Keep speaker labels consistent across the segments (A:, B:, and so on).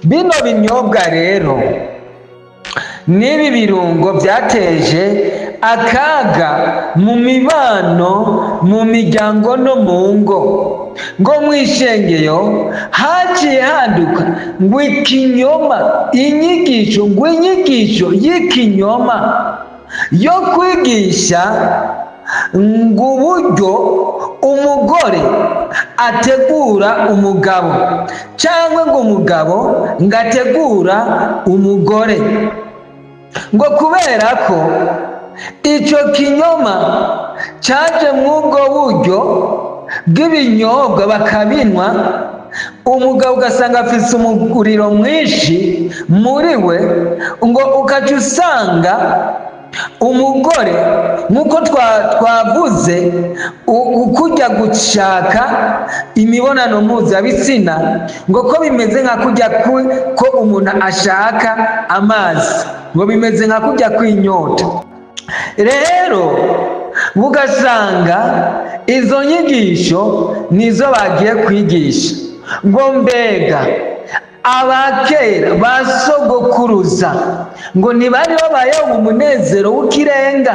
A: Bino binyobwa rero n'ibi birungo byateje akaga mu mibano, mu miryango no mu ngo. Ngo mu ishengero haciye handuka ngo ikinyoma, inyigisho, ngo inyigisho y'ikinyoma yo kwigisha ngo uburyo umugore ategura umugabo, cyangwa ngo umugabo ngo ategura umugore. Ngo kubera ko icyo kinyoma cyaje mw'ubwo buryo bw'ibinyobwa bakabinywa, umugabo ugasanga afite umuriro mwinshi muri we, ngo ukaca usanga umugore, nk'uko twavuze, ukujya gushaka imibonano mpuzabitsina, ngo ko bimeze nka kujya ko umuntu ashaka amazi, ngo bimeze nka kujya kwinyota. Rero ugasanga izo nyigisho nizo bagiye kwigisha. Ngo mbega abakera ba sogokuruza ngo ntibari babayeho mu munezero w'ikirenga,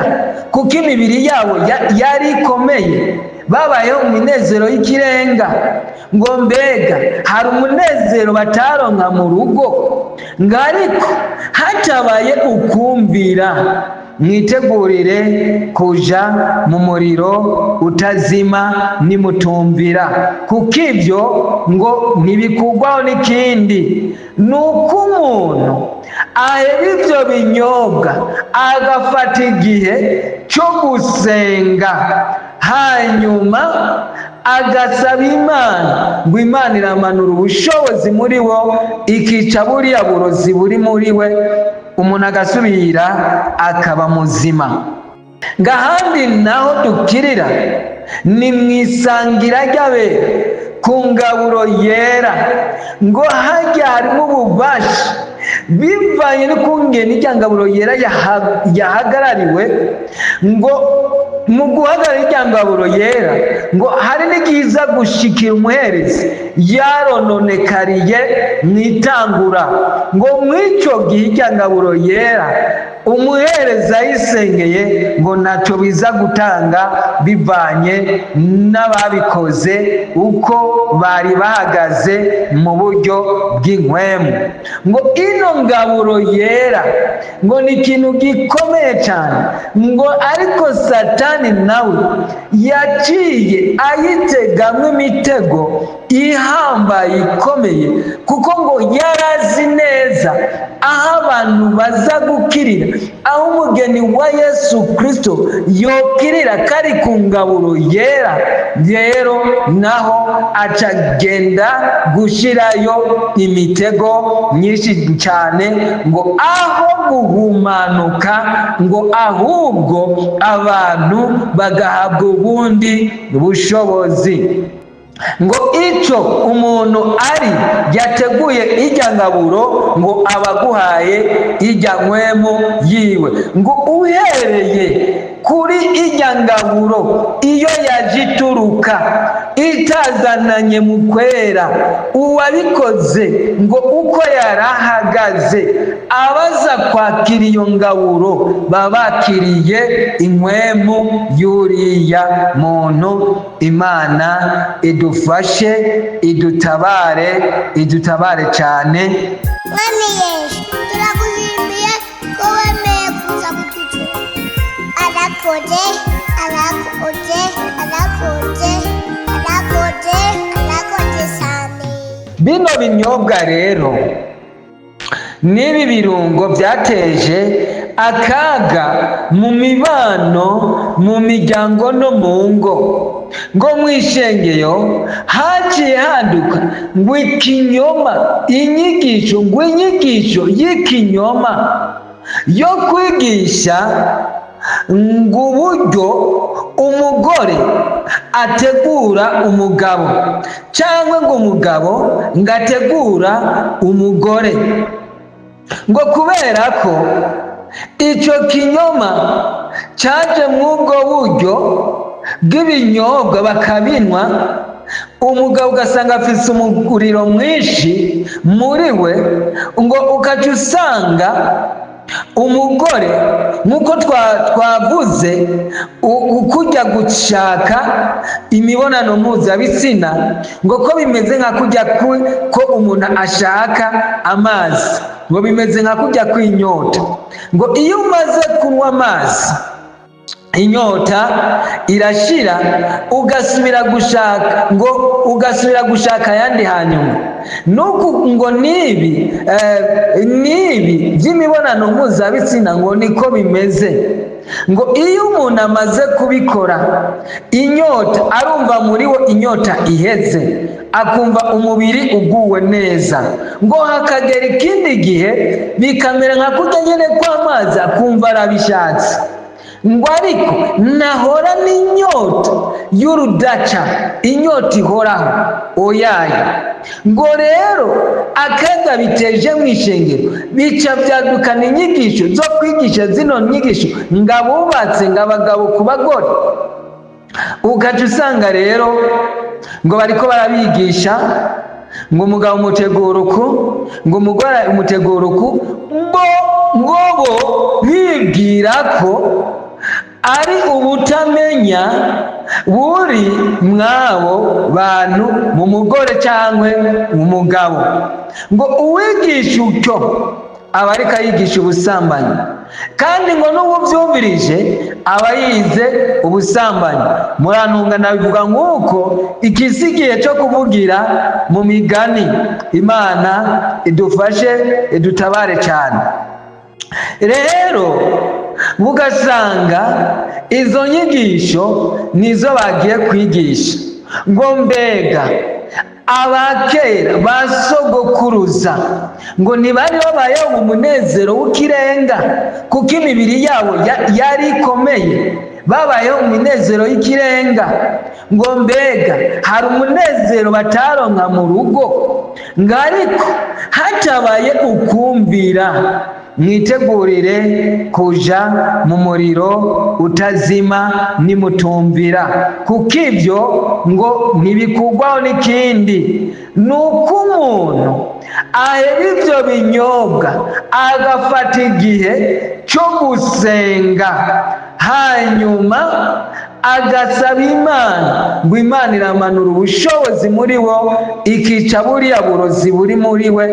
A: kuko imibiri yabo yari ikomeye, babayeho mu minezero y'ikirenga? Ngo mbega hari umunezero bataronka mu rugo? Ngo ariko hatabaye ukumvira, mwitegurire kuja mu muriro utazima nimutumvira, kuko ibyo ngo ntibikugwaho n'ikindi. Ni uko umuntu aheba ibyo binyobwa, agafata igihe cyo gusenga, hanyuma agasaba Imana, ngo Imana iramanura ubushobozi muri wo, ikica buriya burozi buri muri we, umuntu agasubira akaba muzima. Ngo ahandi naho dukirira ni mu isangira ry'abera ku ngaburo yera. Ngo hajya harimo ububasha bivanye n'ukungene irya ngaburo yera yahagarariwe. Ngo mu guhagarara irya ngaburo yera, ngo hari n'igiza gushikira umuherezi yarononekariye mu itangura. Ngo mw'icyo gihe irya ngaburo yera umuhereza ayisengeye, ngo ntacyo biza gutanga bivanye n'ababikoze uko bari bahagaze mu buryo bw'inkwemu. Ngo ino ngaburo yera ngo ni ikintu gikomeye cyane, ngo ariko Satani nawe yaciye ayitegamo imitego ihambaye ikomeye, kuko ngo yarazi neza aho abantu baza gukirira, aho umugeni wa Yesu Kirisito yokirira kari ku ngaburo yera. Rero naho acagenda gushyirayo imitego myinshi cyane, ngo aho guhumanuka, ngo ahubwo abantu bagahabwa ubundi bushobozi. Ngo icyo umuntu ari yateguye ijya ngaburo, ngo abaguhaye ijya nkwemu yiwe. Ngo uhereye kuri ijya ngaburo, iyo yaje ituruka itazananye mu kwera, uwabikoze ngo uko yarahagaze, abaza kwakira iyo ngaburo baba bakiriye inkwemu y'uriya muntu. Imana idufashe, idutabare, idutabare cyane.
B: Mwami Yesu, turagushimiye ko wemeye kuza kuducura. Arakoze, arakoze, arakoze, arakoze, arakoze cyane.
A: Bino binyobwa rero n'ibi birungo byateje akaga mu mibano, mu miryango no mu ngo. Ngo mu ishengero haciye handuka ngo ikinyoma, inyigisho, ngo inyigisho y'ikinyoma yo kwigisha ngo uburyo umugore ategura umugabo, cyangwa ngo umugabo ngo ategura umugore. Ngo kubera ko icyo kinyoma cyaje mw'ubwo buryo bw'ibinyobwa bakabinywa, Umugabo ugasanga afise umuriro mwinshi muri we, ngo ukaca usanga umugore, nk'uko twavuze, ukujya gushaka imibonano mpuzabitsina, ngo ko bimeze nka kujya ko umuntu ashaka amazi, ngo bimeze nka kujya kw'inyota. Ngo iyo umaze kunywa amazi, inyota irashira, ugasubira gushaka, ngo ugasubira gushaka ayandi hanyuma. Nuku ngo nibi by'imibonano mpuzabitsina ngo niko bimeze. Ngo iyo umuntu amaze kubikora, inyota arumva muri we inyota iheze, akumva umubiri uguwe neza. Ngo hakagera ikindi gihe bikamera nka kurya nyine kw'amazi, akumva arabishatse. Ngo ariko nahora n'inyota y'urudaca, inyota ihoraho, oyaye. Ngo rero akaga biteje mu ishengero, bica byadukana inyigisho zo kwigisha zino nyigisho ngo abubatse, ngo abagabo ku bagore. Ugaca usanga rero ngo bariko barabigisha ngo umugabo umutegura uku, ngo umugore umutegura uku, ngo bo bibwira ko ari ubutamenya buri mwabo bantu, mu mugore cyangwa mu mugabo. Ngo uwigisha utyo aba ariko ayigisha ubusambanyi, kandi ngo n'ububyumvirije aba yize ubusambanyi. Murantunga nabivuga nk'uko ikisi igihe cyo kuvugira mu migani. Imana idufashe, idutabare cyane. Rero ugasanga izo nyigisho nizo bagiye kwigisha. Ngo mbega abakera ba sogokuruza ngo ntibari babayeho mu munezero w'ikirenga, kuko imibiri yabo yari ikomeye, babayeho mu minezero y'ikirenga? Ngo mbega hari umunezero bataronka mu rugo? Ngo ariko hatabaye ukumvira, mwitegurire kuja mu muriro utazima nimutumvira, kuko ibyo ngo ntibikugwaho n'ikindi. Ni uko umuntu aheba ibyo binyobwa, agafata igihe cyo gusenga, hanyuma agasaba Imana. Ngo Imana iramanura ubushobozi muri bo, ikica buriya burozi buri muri we,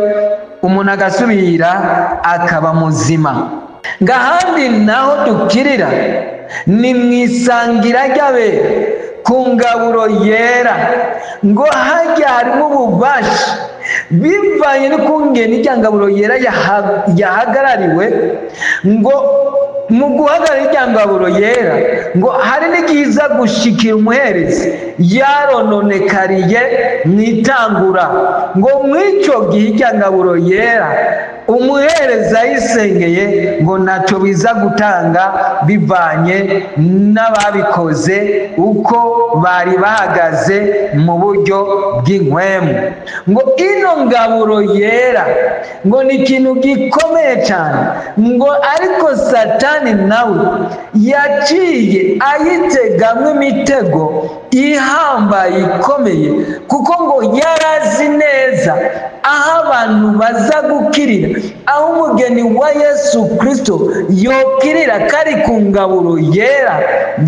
A: umuntu agasubira akaba muzima. Ngo ahandi naho dukirira ni mu isangira ry'abera ku ngaburo yera. Ngo hajya harimo ububasha bivanye n'ukungene irya ngaburo yera yahagarariwe. Ngo mu guhagarara irya ngaburo yera, ngo hari n'igiza gushikira umuherezi yarononekariye mu itangura. Ngo mw'icyo gihe irya ngaburo yera umuhereza ayisengeye, ngo ntacyo biza gutanga bivanye n'ababikoze uko bari bahagaze mu buryo bw'inkwemu. Ngo ino ngaburo yera ngo ni ikintu gikomeye cyane. Ngo ariko Satani nawe yaciye ayitegamwo imitego ihambaye ikomeye, kuko ngo yarazi neza aho abantu baza gukirira, aho umugeni wa Yesu Kirisito yokirira kari ku ngaburo yera.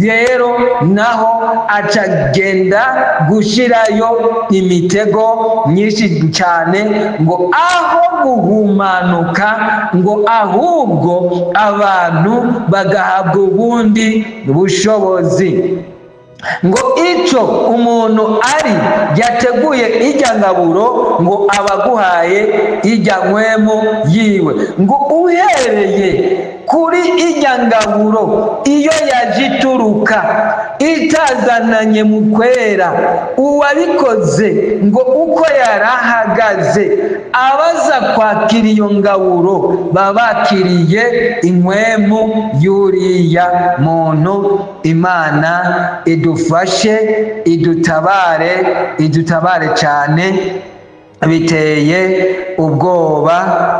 A: Rero naho acagenda gushyirayo imitego myinshi cyane, ngo aho guhumanuka, ngo ahubwo abantu bagahabwa ubundi bushobozi. Ngo icyo umuntu ari yateguye ijya ngaburo, ngo abaguhaye ijya nkwemu yiwe. Ngo uhereye kuri ijya ngaburo, iyo yaje ituruka itazananye mu kwera, uwabikoze ngo uko yarahagaze, abaza kwakira iyo ngaburo baba bakiriye inkwemu y'uriya muntu. Imana idufashe, idutabare, idutabare cyane. Biteye ubwoba.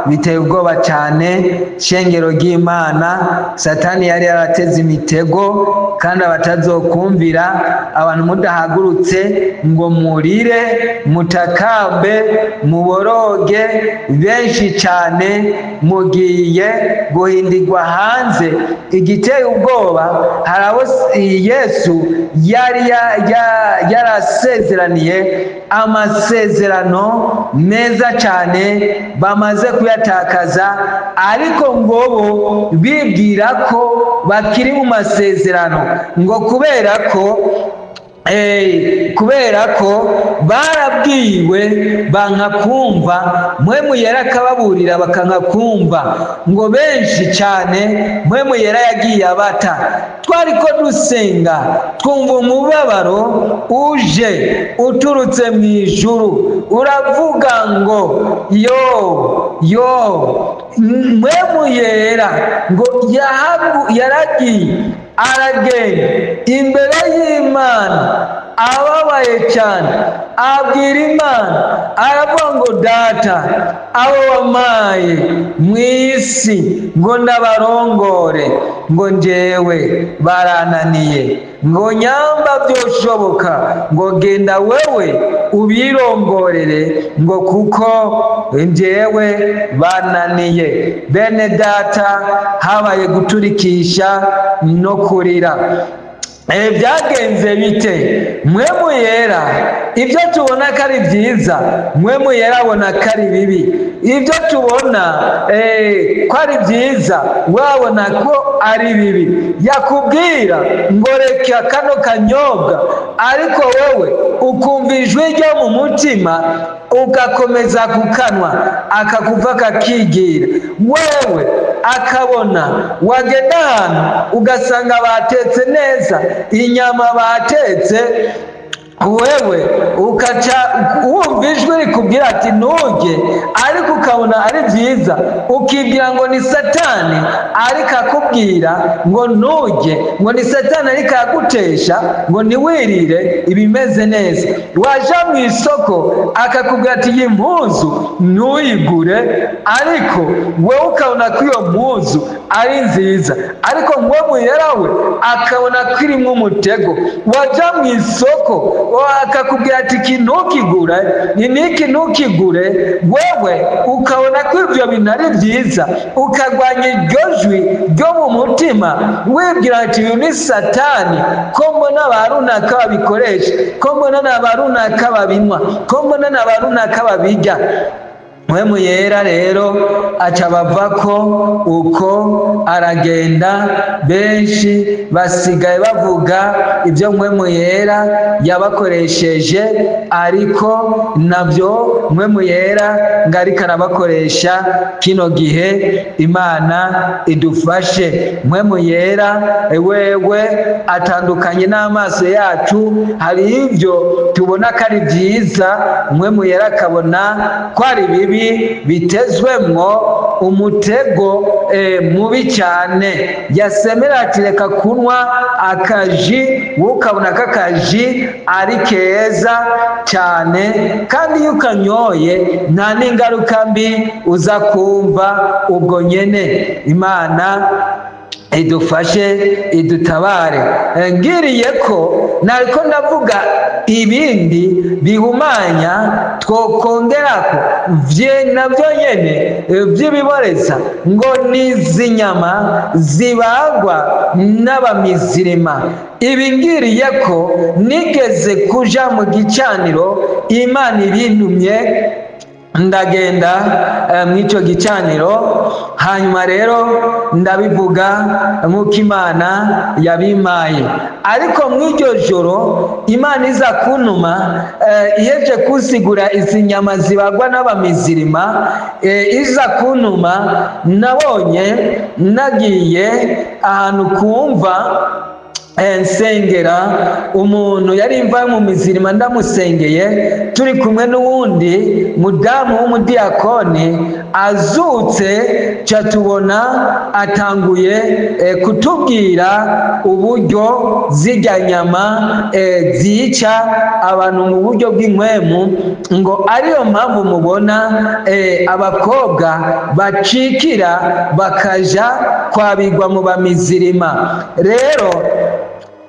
A: Biteye ubwoba cyane, shengero ry'Imana. Satani yari yarateze imitego, kandi abatazokumvira, abantu mudahagurutse ngo murire, mutakambe, muboroge, benshi cyane mugiye guhindirwa hanze. Igiteye ubwoba, hari abo Yesu yari yarasezeraniye amasezerano meza cyane, bamaze kuyatakaza, ariko ngo bo bibwira ko bakiri mu masezerano, ngo kubera ko barabwiwe banka kumva. Mpwemu Yera akababurira, bakanka kumva. Ngo benshi cyane Mpwemu Yera yagiye abata. Twari ko dusenga, twumva umubabaro uje uturutse mu ijuru, uravuga ngo: "Yo, yo!" Mpwemu Yera ngo yaragiye, aragenda imbere y'Imana ababaye cyane, abwira Imana, aravuga ngo: "Data, abo wampaye mu isi ngo ndabarongore, ngo njyewe barananiye, ngo nyamba byoshoboka, ngo genda wewe ubirongorere, ngo kuko njyewe bananiye." Bene data, habaye guturikisha no kurira. Byagenze bite? Mpwemu Yera, ibyo tubona ko ari byiza, Mpwemu Yera abona ko ari bibi. Ibyo tubona ko ari byiza, wabona ko ari bibi. Yakubwira ngo: "Reka kano kanyobwa," ariko wowe ukumva ijwi ryo mu mutima, ugakomeza kukanwa, akakuva kakigira. Wewe akabona wagenda ahantu ugasanga batetse neza, inyama batetse, wewe ukaca wumva ijwi rikubwira ati: "Nturye," ariko ukabona ari byiza, ukibwira ngo ni Satani ariko akubwira ngo nturye, ngo ni Satani ariko agutesha ngo ntiwirire ibimeze neza. Waja mu isoko, akakubwira ati: "Iyi mpuzu ntuyigure," ariko wowe ukabona ko iyo mpuzu ari nziza, ariko Mpwemu Yera we akabona ko irimo umutego. Waja mu isoko, akakubwira ati: "Iki ntukigure, ni niki ntukigure," wewe ukabona ko ibyo bintu ari byiza, ukarwanya iryo jwi ryo mu mutima, wibwira ati: "Uyu ni Satani, ko mbona ba runaka babikoresha, ko mbona na ba runaka babinywa, ko mbona na ba runaka babirya." Mpwemu Yera rero aca bava ko uko aragenda. Benshi basigaye bavuga ibyo Mpwemu Yera yabakoresheje, ariko nabyo Mpwemu Yera ngo ariko arabakoresha kino gihe. Imana idufashe. Mpwemu Yera wewe atandukanye n'amaso yacu. Hari ibyo tubona ko ari byiza, Mpwemu Yera akabona ko ari bibi, bitezwemwo umutego mubi cyane. Yasemera ati: "Reka kunywa akaji," wowe ukabona ko akaji ari keza cyane, kandi iyo ukanyoye nta n'ingaruka mbi uza kumva ubwo nyene. Imana idufashe, idutabare. Ngiriye ko nariko ndavuga ibindi bihumanya twokongerako nabyo nyene vy'ibiboreza, ngo nizi nyama zibagwa n'abamizirima. Ibi ngiriye ko nigeze kuja mu gicaniro, Imana ibintumye, ndagenda mw'ico gicaniro. Hanyuma rero ndabivuga nk'uko Imana yabimpaye. Ariko mw'iryo joro Imana iza kuntuma, iheje kunsigura izi nyama zibagwa n'abamizirima, iza kuntuma, nabonye nagiye ahantu kumva. Nsengera umuntu yari imva mu mizirima, ndamusengeye turi kumwe n'uwundi mudamu w'umudiyakoni azutse, ca tubona atanguye kutubwira uburyo zirya nyama zica abantu mu buryo bw'impwemu, ngo ariyo mpamvu mubona abakobwa bacikira bakaja kwabigwa mu bamizirima. Rero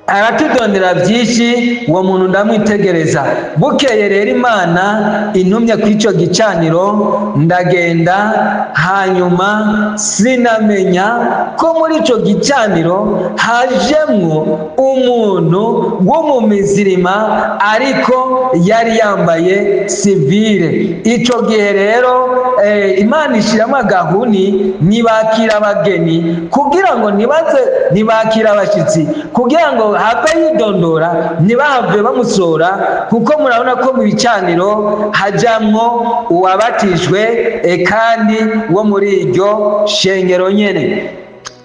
A: aratudondera byinshi uwo muntu, ndamwitegereza. Bukeye rero Imana intumye ku icyo gicaniro, ndagenda. Hanyuma sinamenya ko muri icyo gicaniro hajemwo umuntu w'umumizirima, ariko yari yambaye sivile. Icyo gihe rero Imana ishyiramo agahuni, ntibakira abageni kugira ngo ntibaze, ntibakira abashyitsi kugira ngo have yidondora, ntibahave bamusora, kuko murabona ko mu bicaniro hajamwo uwabatijwe kandi wo muri iryo shengero nyene.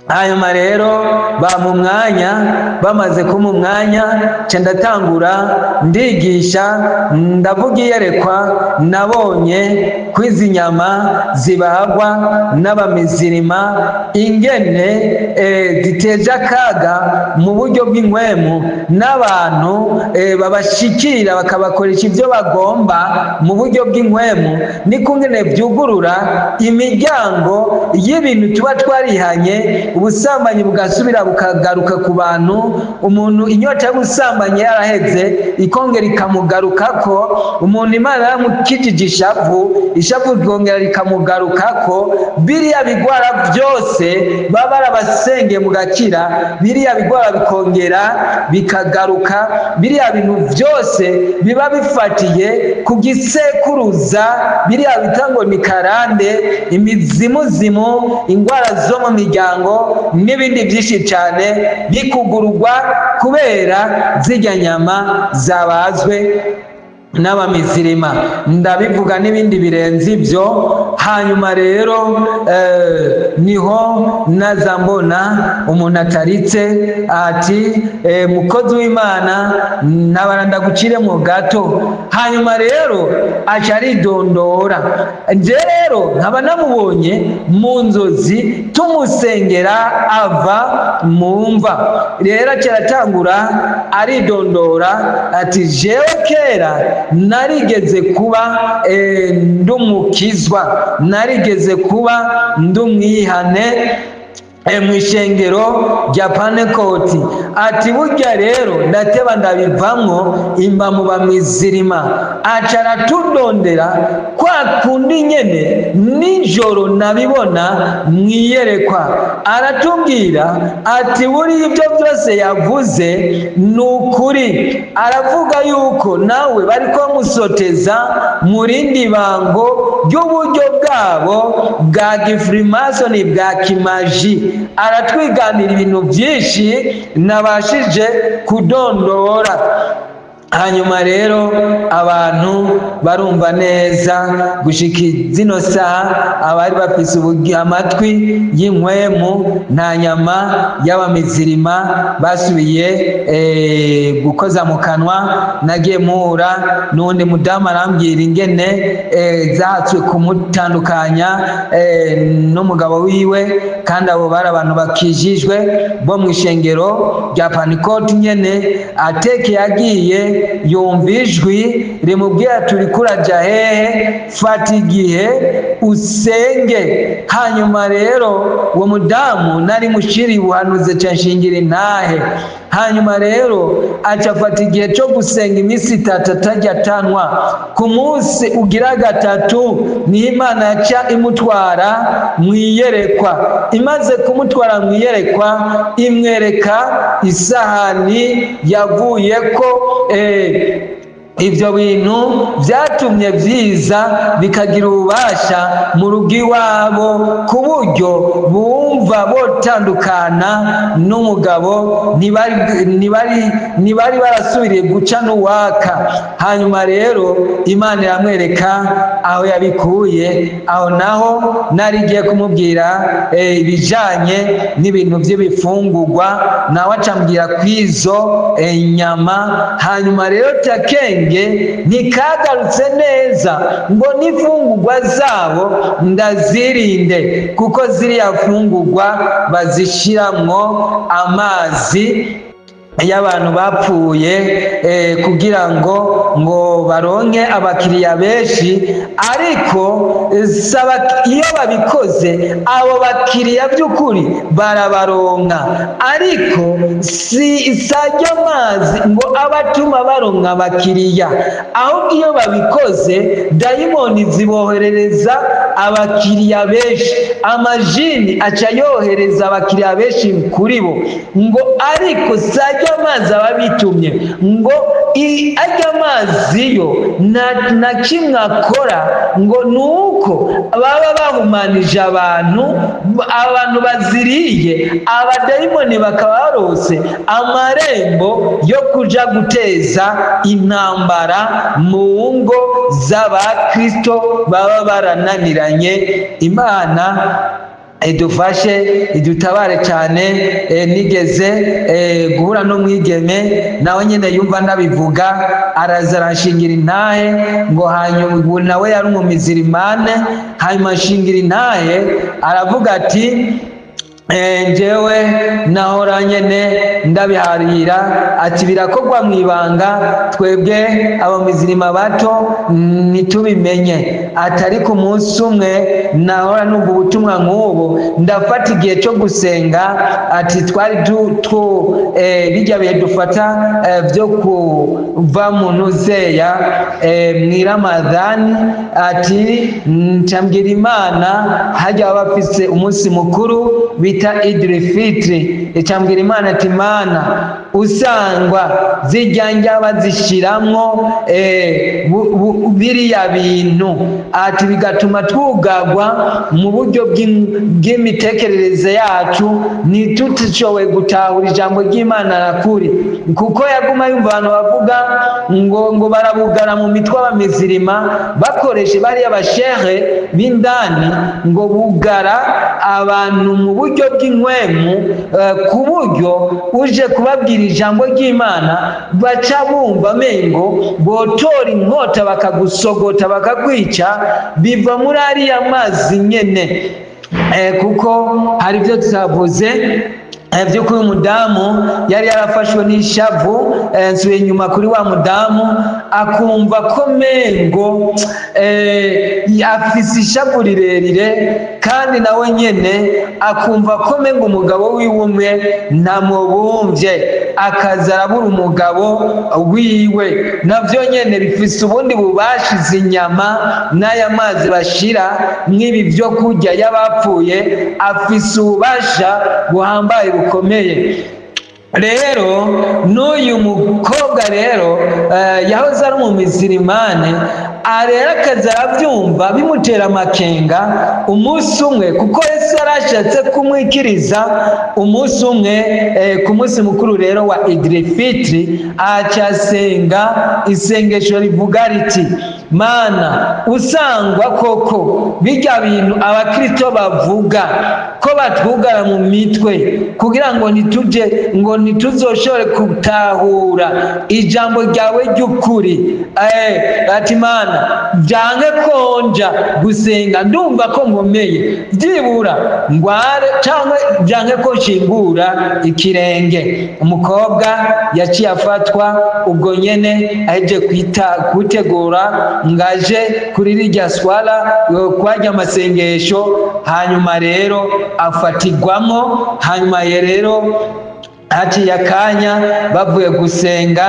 A: Hanyuma rero bampa umwanya. Bamaze kumpa umwanya, nca ndatangura ndigisha, ndavuga iyerekwa nabonye ko izi nyama zibagwa n'abamizirima ingene ziteje akaga mu buryo bw'impwemu, n'abantu babashikira bakabakoresha ibyo bagomba mu buryo bw'impwemu, n'ikungene byugurura imiryango y'ibintu tuba twarihanye, ubusambanyi bugasubira bukagaruka ku bantu. Umuntu inyota y'ubusambanyi yaraheze, ikongera ikamugarukako. Umuntu Imana yaramukijije ishavu, ishavu rikongera rikamugarukako. Biriya bigwara byose baba barabasengeye mugakira, biriya bigwara bikongera bikagaruka. Biriya bintu byose biba bifatiye ku gisekuruza, biriya bita ngo ni karande, imizimuzimu, indwara zo mu miryango n'ibindi byinshi cyane, bikugururwa kubera zirya nyama zabazwe n'abamizirima. Ndabivuga n'ibindi birenze ibyo. Hanyuma rero niho naza mbona umuntu ataritse ati: "Mukozi w'Imana, nabara ndaguciremo gato." Hanyuma rero aca aridondora. Nje rero nkaba namubonye mu nzozi tumusengera ava mu mva. Rero aca aratangura aridondora ati: "Jewe kera narigeze kuba ndumukizwa, narigeze kuba ndumwihane mu ishengero rya Panekoti." Ati: "Burya rero ndateba ndabivamwo, imba mu bamizirima." Aca aratudondera kwa kundi nyene nijoro nabibona mwiyerekwa. Aratubwira ati buriya ibyo byose yavuze ni ukuri. Aravuga yuko nawe bariko bamusoteza mu rindi bango ry'uburyo bwabo bwa gifurimasoni, bwa kimaji. Aratwiganira ibintu byinshi nabashije kudondora. Hanyuma rero abantu barumva neza. Gushika zino saha, abari bafise amatwi y'inkwemu, nta nyama y'abamizirima basubiye gukoza mu kanwa. Nagiye mpura n'uwundi mudamu, arambwira ingene zahatswe kumutandukanya n'umugabo wiwe, kandi abo bari abantu bakijijwe bo mu ishengero rya Pantikoti nyene. Ateke yagiye yumva ijwi rimubwira: "Turi kuraja hehe? Fata igihe usenge." Hanyuma rero uwo mudamu nari mushiri buhanuze ca nshingira intahe. Hanyuma rero aca afata igihe cyo gusenga iminsi 3 atarya atanwa. Ku munsi ugira gatatu niho Imana yaca imutwara mu iyerekwa. Imaze kumutwara mu iyerekwa, imwereka isahani yavuye ko. Ibyo bintu byatumye byiza bikagira ububasha mu rugo iwabo, ku buryo bumva botandukana n'umugabo. Ntibari barasubiriye guca n'uwaka. Hanyuma rero Imana iramwereka aho yabikuye. Aho naho nari igiye kumubwira ibijanye n'ibintu by'ibifungurwa, nawe acambwira kw'izo nyama. Hanyuma rero takenge ntikagarutse neza ngo n'imfungurwa zabo ndazirinde, kuko ziriya mfungurwa bazishiramwo amazi y'abantu bapfuye kugira ngo baronke abakiriya benshi. Ariko saba iyo babikoze, abo bakiriya by'ukuri barabaronka, ariko si sajya amazi ngo abatuma baronka abakiriya. Ahubwo iyo babikoze, dayimoni ziboherereza abakiriya benshi, amajini aca yohereza abakiriya benshi kuri bo. Ngo ariko sajya amazi aba bitumye, ngo ajya amazi yo na kimwe akora, ngo ni uko baba bahumanije abantu, abantu baziriye, abadayimoni bakaba barose amarembo yo kuja guteza intambara mu ngo z'abakristo baba barananiranye. Imana idufashe, idutabare cyane. Nigeze guhura n'umwigeme, nawe nyine yumva ndabivuga, araza aranshingira intahe ngo hanyuma ubu nawe yari umumizirimane. Hanyuma anshingira intahe, aravuga ati: "Njyewe nahora nyene ndabiharira." Ati: "Birakorwa mu ibanga, twebwe abamizirima bato ntitubimenye." Ati: "Ariko umunsi umwe nahora numva ubutumwa nk'ubu, ndafata igihe cyo gusenga." Ati: "Twari bijya bihe dufata byo kuva mu ntuzeya mu Iramadhani." Ati: "Ncambwira Imana, hajya baba bafise umunsi mukuru bita Idiri Fitri." Icambwira Imana ati: "Mana, usangwa zijya njya bazishiramwo biriya bintu," ati, "bigatuma twugagwa mu buryo bw'imitekerereze yacu, ntitutishoboye gutahura ijambo ry'Imana nakuri." Kuko yaguma yumva abantu bavuga ngo barabugara mu mitwe abamizirima, bakoreshe bariya bashehe b'indani, ngo bugara abantu mu buryo bw'inkwemu, ku buryo uje kubabwira ijambo ry'Imana baca bumva amengo botora inkota bakagusogota, bakakwica. Biva muri ariya mazi nyene. Kuko hari ibyo tutavuze by'uko uyu mudamu yari yarafashwe n'ishavu. Nsubiye inyuma kuri wa mudamu, akumva ko mengo afise ishavu rirerire, kandi nawe nyene akumva ko mengo umugabo wiwe umwe ntamubumvye, akaza arabura umugabo wiwe. Navyo nyene bifise ubundi bubasha. Izi inyama n'aya mazi bashira mw'ibi byo kurya y'abapfuye afise ububasha buhambaye, bukomeye. Rero n'uyu mukobwa rero yahoze ari umumizirimane, rero akaza arabyumva, bimutera amakenga. Umunsi umwe, kuko Yesu yarashatse kumwikiriza, umunsi umwe ku munsi mukuru rero wa Idirifitiri, aca asenga isengesho rivuga riti: "Mana, usangwa koko bijya bintu abakristo bavuga ko batwugara mu mitwe kugira ngo ntituje, ngo ntituzoshobore gutahura ijambo ryawe ry'ukuri," ati: "Mana, byange konja gusenga, ndumva ko nkomeye, byibura ngware cyangwa byange ko nshingura ikirenge." Umukobwa yaciye afatwa ubwo nyene aheje kwita kutegura ngaje kuri rirya swala, kwajya amasengesho. Hanyuma rero afatirwamo. Hanyuma rero Haciye akanya bavuye gusenga,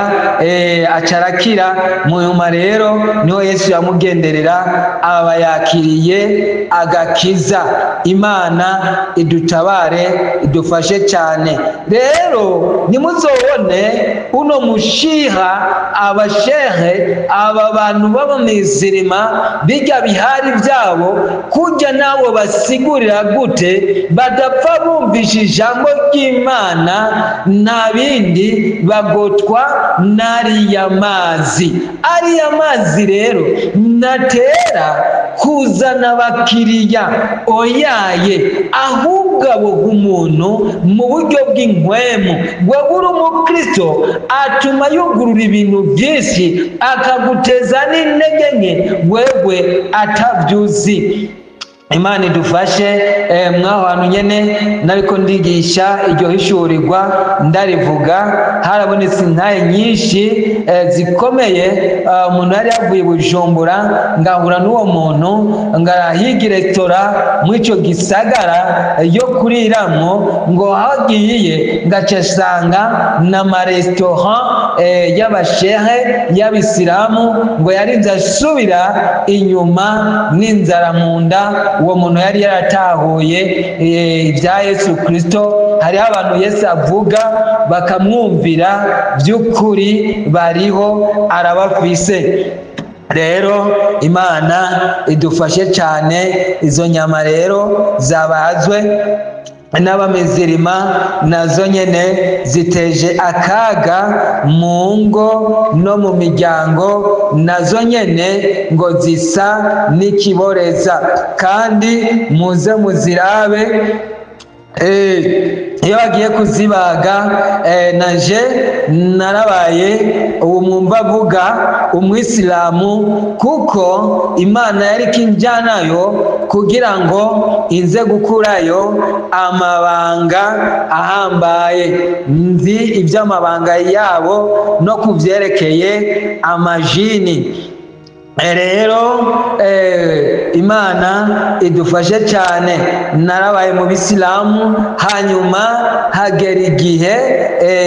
A: acarakira. Mu nyuma rero niho Yesu yamugenderera, aba yakiriye agakiza. Imana idutabare, idufashe cyane. Rero nimuzobone uno mushiha, abashehe, aba bantu baba mw'izirima bijya bihari byabo kujya nabo basigurira gute badapfa bumvisha ijambo ry'Imana, nta bindi bagotwa n'ariya mazi. Ariya mazi rero natera kuzana abakiriya, oyaye, ahubwo aboga umuntu mu buryo bw'inkwemu. Wewe uri umukristo, atuma yugurura ibintu byinshi, akaguteza n'intege nke wewe atabyuzi. Imana idufashe. Mwaho hantu nyene nariko ndigisha iryo hishurirwa ndarivuga, harabonetse intahe nyinshi zikomeye. Umuntu yari yavuye i Bujumbura, ngahura n'uwo muntu ngarahiga resitora muri ico gisagara yo kuriramwo, ngo hagiye ngaca asanga n'amaresitora y'abashehe y'abisilamu, ngo yarinze asubira inyuma n'inzara mu nda. Uwo muntu yari yaratahuye ibya Yesu Kristo. Hariho abantu Yesu avuga bakamwumvira by'ukuri, bariho, arabafise. Rero Imana idufashe cyane. Izo nyama rero zabazwe n'abamizirima nazo nyene ziteje akaga mu ngo no mu miryango, nazo nyene ngo zisa n'ikiboreza. Kandi muze muzirabe, iyo bagiye kuzibaga. Naje narabaye ubu mwumva avuga umwisilamu, kuko Imana yari kinjyanayo kugira ngo inze gukurayo amabanga ahambaye. Nzi iby'amabanga yabo no kubyerekeye amajini. Rero Imana idufashe cyane. Narabaye mu bisilamu, hanyuma hagera igihe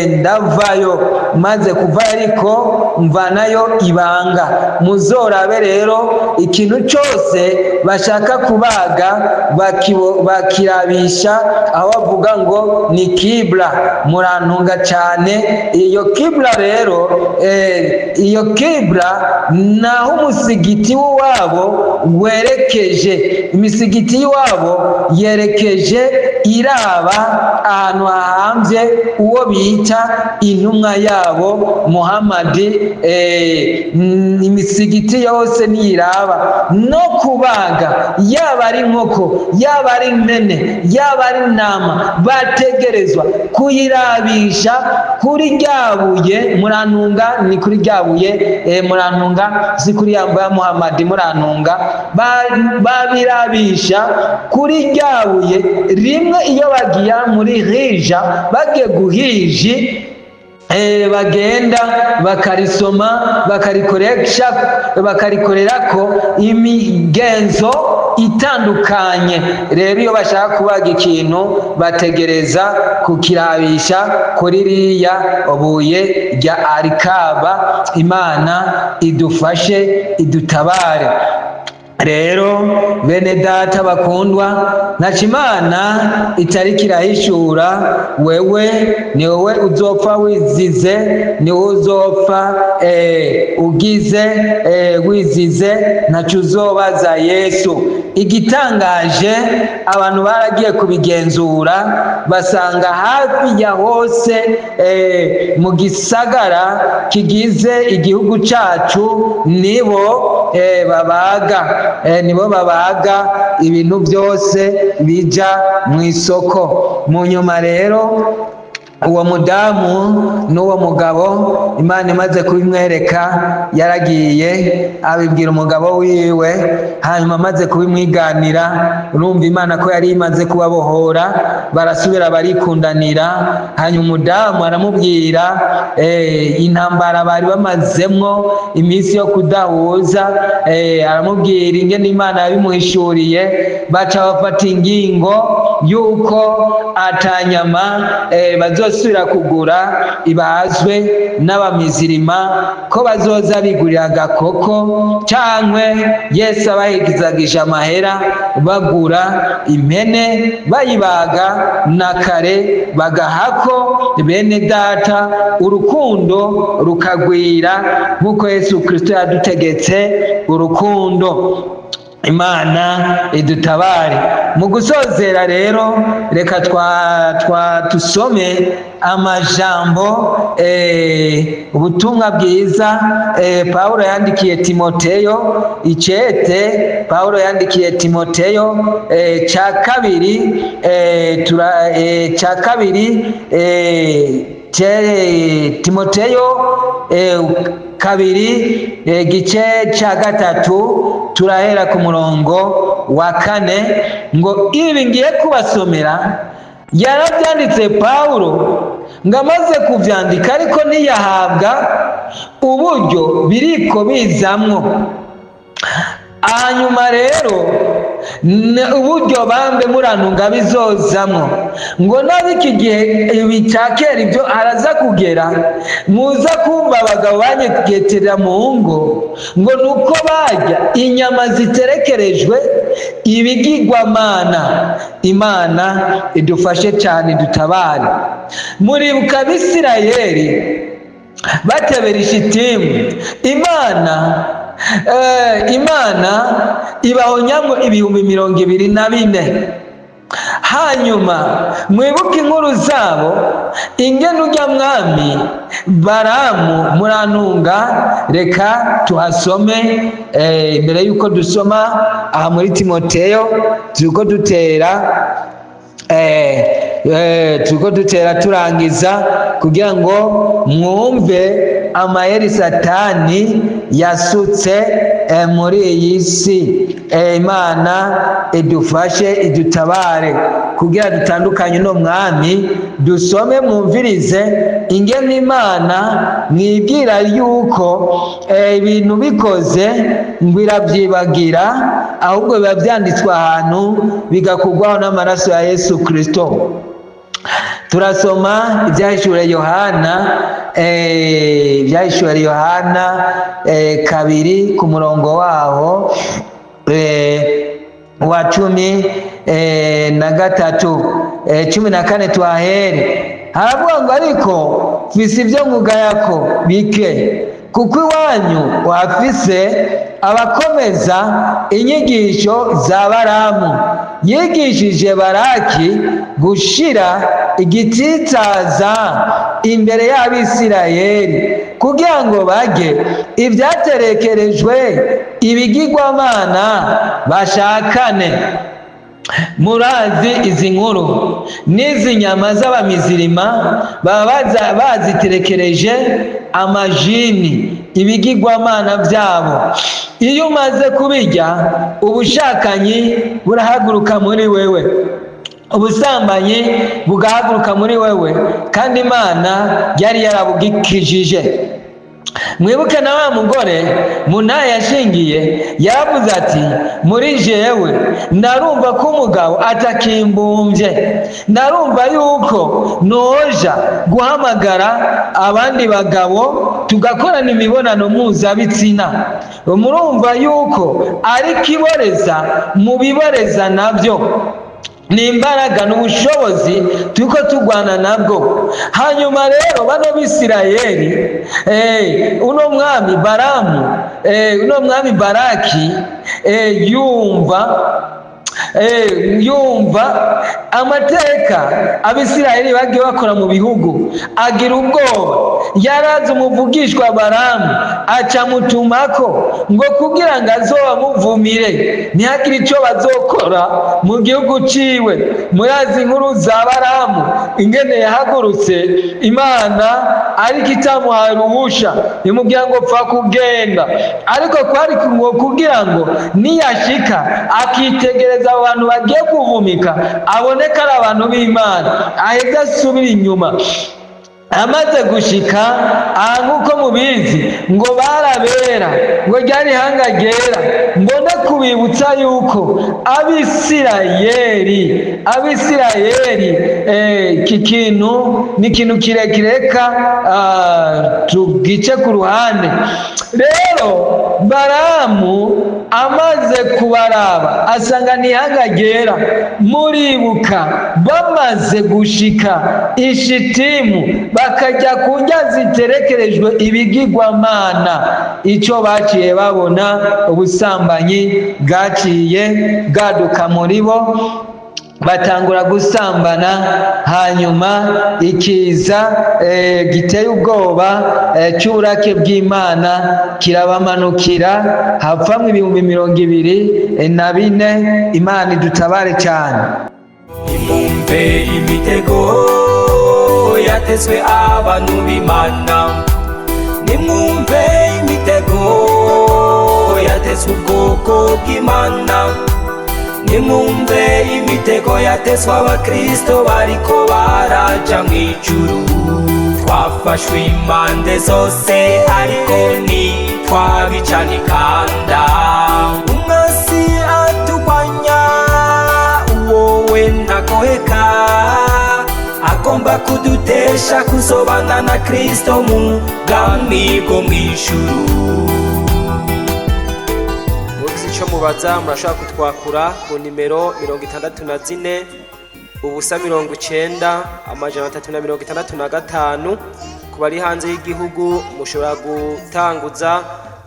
A: ndavayo. Maze kuva ariko mvanayo ibanga. Muzorabe rero, ikintu cyose bashaka kubaga bakirabisha aho bavuga ngo ni kibla. Murantunga cyane. Iyo kibla rero, iyo kibla naho umusigiti w'iwabo werekeje, imisigiti y'iwabo yerekeje iraba ahantu hahambye uwo bita intumwa yabo Muhammadi. Imisigiti yose niyiraba. No kubaga, yaba ari inkoko, yaba ari impene, yaba ari intama, bategerezwa kuyirabisha kuri ryabuye. Murantunga, ni kuri ryabuye. Murantunga, si kuri ya Muhammadi. Murantunga, babirabisha kuri ryabuye rimwe. Iyo bagiye muri hija, bagiye guhiji, bagenda bakarisoma, bakarikoresha, bakarikorerako imigenzo itandukanye. Rero iyo bashaka kubaga ikintu, bategereza kukirabisha kuri ririya buye rya Arikaba. Imana idufashe, idutabare. Rero bene data bakundwa, ntaco Imana itariko irahishura. Wewe ni wowe uzopfa wizize, ni wowe uzopfa ugize wizize, ntaco uzobaza Yesu. Igitangaje, abantu baragiye kubigenzura, basanga hafi ya hose mu gisagara kigize igihugu cacu nibo babaga, nibo babaga ibintu byose bija mu isoko. Mu nyuma rero uwo mudamu n'uwo mugabo, Imana imaze kubimwereka, yaragiye abibwira umugabo wiwe. Hanyuma amaze kubimwiganira, urumva Imana ko yari imaze kubabohora, barasubira barikundanira. Hanyuma umudamu aramubwira intambara bari bamazemwo iminsi yo kudahuza, aramubwira ingene Imana yabimuhishuriye. Baca bafata ingingo yuko atanyama izosubira kugura ibazwe n'abamizirima, ko bazoza bigurira agakoko, cyangwa Yesu abahigizagije amahera bagura impene bayibaga na kare bagahako bene data, urukundo rukagwira nk'uko Yesu Kristo yadutegetse urukundo. Imana idutabare. Mu gusozera rero, reka twa tusome amajambo, ubutumwa bwiza Pawulo yandikiye Timoteyo, icete Pawulo yandikiye Timoteyo cya kabiri, cya kabiri, Timoteyo 2, gice cya 3, turahera ku murongo wa 4, ngo ibi ngiye kubasomera yarabyanditse Pawulo, ngo amaze kubyandika ariko ntiyahabwa uburyo biriko bizamwo. Hanyuma rero uburyo bambe murantunga bizozamwo, ngo n'ab'iki gihe ibi cya kera ibyo araza kugera muza kumva abagabo banyegeterera mu ngo, ngo ni uko barya inyama ziterekerejwe ibigirwamana. Imana idufashe cyane, dutabare. Muribuka Abisirayeli batebera Ishitimu, Imana ibahonyamo 24,000. Hanyuma mwibuke inkuru zabo, ingene ujya mwami Baramu, murantunga, reka tuhasome mbere yuko dusoma aha muri Timoteyo. Turiko dutera turangiza kugira ngo mwumve amayeri Satani yasutse muri iyi si. Imana idufashe, idutabare kugira dutandukanye no mwami. Dusome, mwumvirize ingene Imana mwibwira yuko ibintu bikoze ngo irabyibagira, ahubwo biba byanditswe ahantu bigakugwaho n'amaraso ya Yesu Kristo. Turasoma Ibyahishuwe Yohana, Ibyahishuwe Yohana 2, ku murongo waho wa 13, 14 twahere. Haravuga ngo: "Ariko mfise ibyo nkugayako bike, kuko iwanyu wafise abakomeza inyigisho za Baramu, yigishije Baraki gushira igitsitaza imbere y'Abisirayeli kugira ngo bage ibyaterekerejwe ibigirwamana bashakane." Murazi izi nkuru n'izi nyama z'abamizirima baba baziterekereje amajini, ibigirwamana byabo. Iyo umaze kubirya, ubushakanyi burahaguruka muri wewe, ubusambanyi bugahaguruka muri wewe, kandi Imana yari yarabugikijije. Mwibuke na wa mugore munaye yashingiye, yaravuze ati: "Muri jewe narumva ko umugabo atakimbumbye, narumva yuko noja guhamagara abandi bagabo tugakorana imibonano mpuzabitsina." Murumva yuko ari kiboreza mu biboreza, nabyo ni imbaraga n'ubushobozi turiko turwana nabwo. Hanyuma rero bano Bisirayeli, uno mwami Baramu, uno mwami Baraki, yumva amateka Abisirayeli bagiye bakora mu bihugu, agira ubwoba. Yarazi umuvugishwa Baramu, aca mutumako ngo kugira ngo azobamuvumire, ntihagire icyo bazokora mu gihugu ciwe. Murazi inkuru za Baramu, ingene yahagurutse Imana ariko itamuhaye uruhusha, imubwira ngo pfa kugenda, ariko kwari ngo kugira ngo niyashika akitegereza abo bantu bagiye kuvumika, abone ko ari abantu b'Imana, aheze asubira inyuma. Amaze gushika aha, nk'uko mubizi, ngo barabera, ngo ryari ihanga ryera. Mbone kubibutsa yuko Abisirayeli, iki kintu ni ikintu kirekire, reka tugice ku ruhande. Rero Baramu amaze kubaraba asanga ni ihanga ryera. Muribuka bamaze gushika Ishitimu, bakajya ku ndya ziterekerejwe ibigirwamana, icyo baciye babona, ubusambanyi bwaciye bwaduka muri bo, batangura gusambana. Hanyuma ikiza giteye ubwoba cy'uburake bw'Imana kirabamanukira, hapfamwo 24,000. Imana idutabare cyane.
C: Nimwumve imitego yatezwe abantu b'Imana, nimwumve imitego yatezwe ubwoko bw'Imana, nimwumve imitego yatezwe abakristo bariko baraja mw'ijuru. Twafashwe impande zose, ariko ntitwabicanikanda. Umwasi atugwanya, wowe ntagoheka, agomba kudutesha kuzobana na Kristo mu bwami bwo mw'ijuru.
D: Mugize icyo mubaza, murashobora kutwakura ku nimero 64 0 90 365. Ku bari hanze y'igihugu, mushobora gutanguza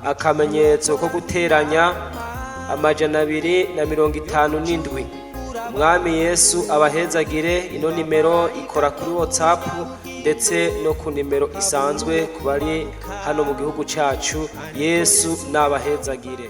D: akamenyetso ko guteranya 257. Umwami Yesu abahezagire. Ino nimero ikora kuri WhatsApp ndetse no ku nimero isanzwe ku bari hano mu gihugu cyacu. Yesu nabahezagire.